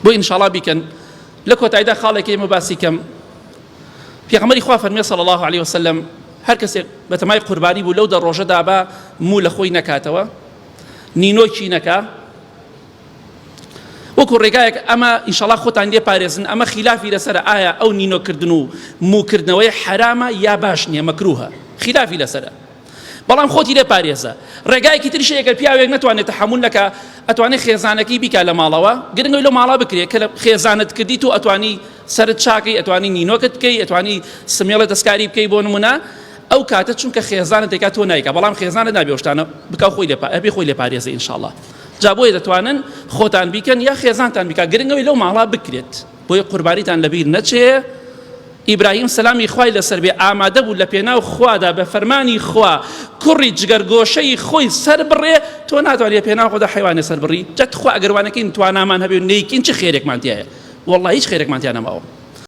بۆ ئینشاڵا بیکەن. لە کۆتاییدا خاڵێک ئێمە باسی کەم، پێغەمبەری خوا فەرمی صلی الله علیه وسلم هەر کەسێک بەتەمای قوربانی بوو لەو دە ڕۆژەدا با موو لە خۆی نەکاتەوە، نینۆکی نەکا، وەکو ڕێگایەک ئەمە ئینشەڵا خۆتان لێ پارێزن. ئەمە خیلافی لەسەرە ئایا ئەو نینۆکردن و مووکردنەوەی حەرامە یا باش نییە مەکروهە، خیلافی لەسەرە، بەڵام خۆتی لێ پارێزە. ڕێگایەکی تریش ئەگەر پیاوێک نەتوانێت تەحەمول نەکا ئەتوانێت خێزانەکەی بیکا لە ماڵەوە، گرنگەوەی لەو ماڵا بکرێت کە لە خێزانت کردی تۆ ئەتوانی سەرت چاکەی، ئەتوانی نینۆکت بکەی، ئەتوانی سمێڵە دەستکاری بکەی بۆ نمونە ئەو کاتە چونکە خێزانت دەکات تۆ نایکا، بەڵام خێزانت نابێ ئەو شتانە بکا و خۆی لێ ئەبێ خۆی لێ پارێزێ ئینشاڵڵا. جا بۆیە دەتوانن خۆتان بیکەن یا خێزانتان بیکا، گرنگەوەی لەو ماڵا بکرێت. بۆیە قوربانیتان لەبیر نەچێ. ئیبراهیم سەلامی خوای لەسەر بێ ئامادە بوو لە پێناو خوادا بە فەرمانی خوا کوڕی جگەرگۆشەی خۆی سەر بڕێ، تۆ ناتوانانی لە پێناو خۆدا حەیوانێ سەر بڕی؟ جا تخوا ئەگەر وانەکەین توانامان هەبێ و نەیکەین چ خێرێکمان تیایە؟ وەڵڵا هیچ خێرێکمان تیا نەماوە.